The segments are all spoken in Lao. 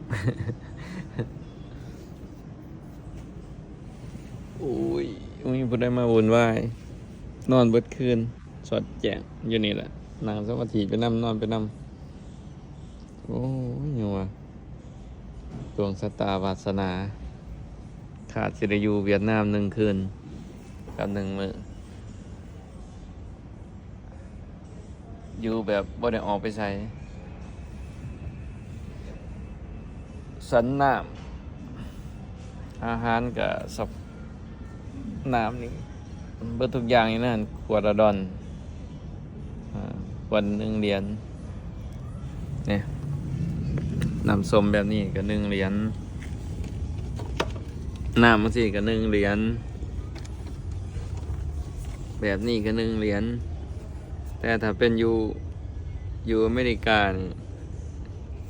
ໂອ້ຍ ບໍ່ມີຜູ້ໃດມາວຸ່ນວາຍ ນອນເບິດຄືນ ສອດແຈ້ງຢູ່ນີ້ແຫຼະ ນັ່ງສະມາທິໄປນຳ ນອນໄປນຳ. ໂອ້ຍ ຍັງວ່າ ດວງຊະຕາວາສະໜາ ຄາດຊິໄດ້ຢູ່ຫວຽດນາມໜຶ່ງຄືນກັບໜຶ່ງມື້ ຢູ່ແບບບໍ່ໄດ້ອອກໄປໃສ. ສັນນ້ຳ ອາຫານກະສັບ ນ້ຳນີ້ ເບິດທຸກຢ່າງຢູ່ໃນນັ້ນ ຂວດລະດອນ ອາ ຂວດໜຶ່ງຫຼຽນ. ນີ້ ນ້ຳສົ້ມແບບນີ້ກະໜຶ່ງຫຼຽນ ນ້ຳຈັ່ງຊີ້ກະໜຶ່ງຫຼຽນ ແບບນີ້ກະໜຶ່ງຫຼຽນ. ແຕ່ຖ້າເປັນຢູ່ ຢູ່ອາເມລິການີ້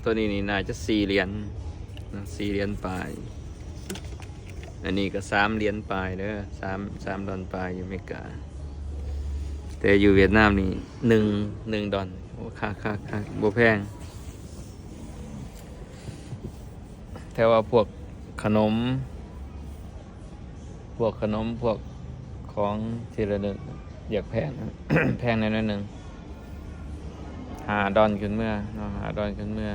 ໂຕນີ້ນີ້ໜ້າຈະສີ່ຫຼຽນນະ ສີ່ຫຼຽນປາຍ. ອັນນີ້ກໍສາມຫຼຽນປາຍເດີ ສາມ ສາມດອນປາຍຢູ່ອາເມລິກາ. ແຕ່ຢູ່ຫວຽດນາມນີ້ໜຶ່ງ ໜຶ່ງດອນ. ໂອ້ ຄັກໆໆ ບໍ່ແພງ. ແຕ່ວ່າພວກຂະໜົມ ພວກຂະໜົມ ພວກຂອງທີ່ລະນຶກຢາກແພງ ແພງແດ່ໜ້ອຍໜຶ່ງ ຫ້າດອນຂຶ້ນເມືອເນາະ ຫ້າດອນຂຶ້ນເມືອ.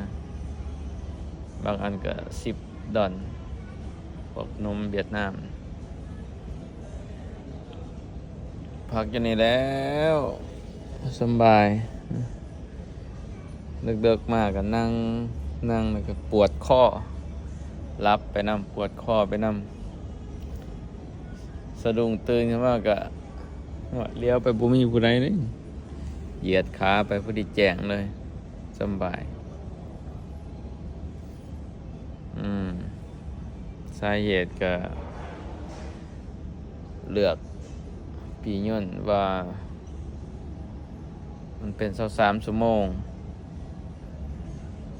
ບາງອັນກໍສິບດອນ ພວກໜົມຫວຽດນາມ. ພັກຢູ່ນີ້ແລ້ວ ສຳບາຍ. ເດິກໆມາກໍນັ່ງ ນັ່ງແລ້ວກໍປວດຄໍ ຫຼັບໄປນຳ ປວດຄໍໄປນຳ. ສະດຸ້ງຕື່ນຂຶ້ນມາກໍ ໂອ້ຍ ຫຼຽວໄປບໍ່ມີຜູ້ໃດເລີຍ ຢຽດຂາໄປພໍດີແຈ້ງເລີຍ ສຳບາຍ. ອືມ ສາເຫດກໍເລືອກປີຍົນວ່າມັນເປັນຊາວສາມຊົ່ວໂມງ.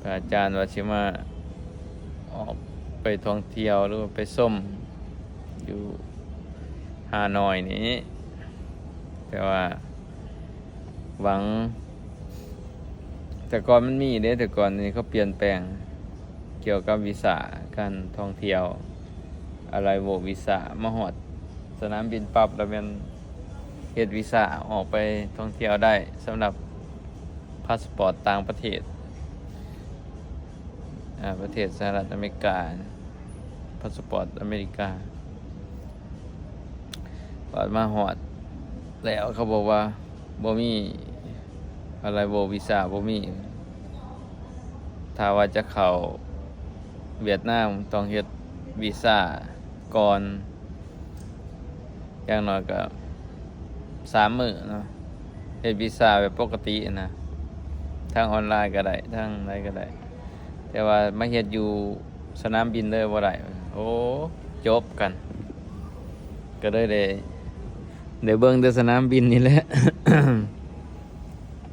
ພະອາຈານວ່າຊິມາອອກໄປທ່ອງທ່ຽວ ຫຼືວ່າໄປຊົມຢູ່ຮ່ານ້ອຍນີ້ ແຕ່ວ່າຫວັງ ແຕ່ກ່ອນມັນມີເດ້ ແຕ່ກ່ອນນີ້ເຂົາປ່ຽນແປງກ່ຽວກັບວີຊາການທ່ອງທ່ຽວ Arrival Visa ມາຮອດສະໜາມບິນປັບ ແລ້ວແມ່ນເຮັດວີຊາອອກໄປທ່ອງທ່ຽວໄດ້ ສຳລັບ ພາສປອດຕ່າງປະເທດ ອາ ປະເທດສະຫະລັດອາເມລິກາ ພາສປອດອາເມລິກາ. ບາດມາຮອດແລ້ວ ເຂົາບອກວ່າບໍ່ມີ Arrival Visa ບໍ່ມີ. ຖ້າວ່າຈະເຂົ້າຫວຽດນາມ ຕ້ອງເຮັດວີຊາກ່ອນ ຢ່າງໜ້ອຍກໍສາມມື້ເນາະ ເຮັດວີຊາແບບປົກກະຕິນະ ທາງອອນລາຍກໍໄດ້ ທາງໃດກໍໄດ້ ແຕ່ວ່າມາເຮັດຢູ່ສະໜາມບິນເລີຍບໍ່ໄດ້. ໂອ້ ຈົບກັນ ກໍເລີຍໄດ້ ໄດ້ເບິ່ງແຕ່ສະໜາມບິນນີ້ແຫຼະ.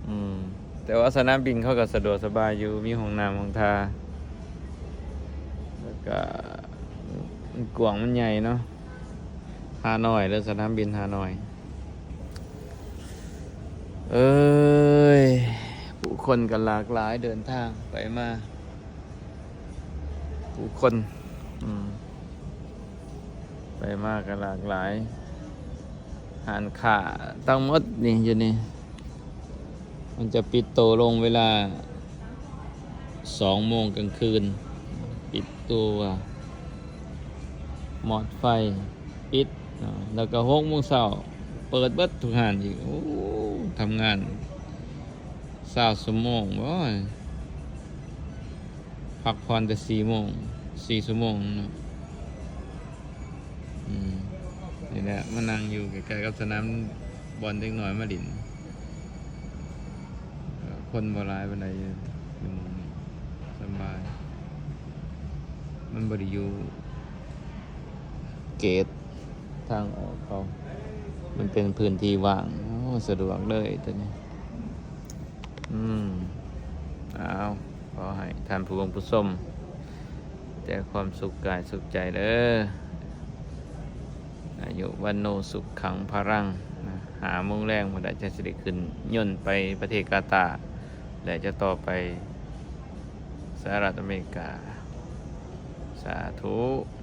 ອືມ ແຕ່ວ່າສະໜາມບິນເຂົາກໍສະດວກສະບາຍຢູ່ ມີຫ້ອງນ້ຳຫ້ອງທ່າ ແລ້ວກໍມັນກວ້າງມັນໃຫຍ່ເນາະ ຮ່ານ້ອຍເດີ ສະໜາມບິນຮ່ານ້ອຍ. ເອີຍ ຜູ້ຄົນກໍຫຼາກຫຼາຍ ເດີນທາງໄປມາ ຜູ້ຄົນ ອືມ ໄປມາກໍຫຼາກຫຼາຍ. ຮ້ານຄ້າທັງໝົດນີ້ ຢູ່ນີ້ ມັນຈະປິດໂຕລົງເວລາສອງໂມງກາງຄືນ ປິດໂຕ ໝອດໄຟປິດເນາະ ແລ້ວກໍຫົກໂມງເຊົ້າເປີດເບິດທຸກຮ້ານອີກ. ໂອ້ ທຳງານຊາວຊົ່ວໂມງບໍ? ພັກຜ່ອນແຕ່ສີ່ໂມງ ສີ່ຊົ່ວໂມງເນາະ. ອືມ ນີ້ແຫຼະ ມານັ່ງຢູ່ໃກ້ໆກັບສະໜາມບອນເດັກນ້ອຍມາຫຼິ້ນ ເອີ ຄົນບໍ່ຫຼາຍປານໃດຢູ່ໝ່ອງນີ້ ສະບາຍ. ມັນບໍ່ໄດ້ຢູ່ເກດທາງອອກເຂົາ ມັນເປັນພື້ນທີ່ວ່າງ. ໂອ້ ສະດວກເລີຍໂຕນີ້. ອືມ ອ້າວ ຂໍໃຫ້ທ່ານຜູ້ເບິ່ງຜູ້ຊົມແຕ່ຄວາມສຸກກາຍສຸກໃຈເດີ ອາຍຸວັນໂນສຸຂັງພະລັງນະ. ຫ້າໂມງແລງພຸ້ນແຫຼະ ຈັ່ງຊິໄດ້ຂຶ້ນຍົນໄປປະເທດກາຕາ ແລະ ຈະຕໍ່ໄປສະຫະລັດອາເມລິກາ. ສາທຸ.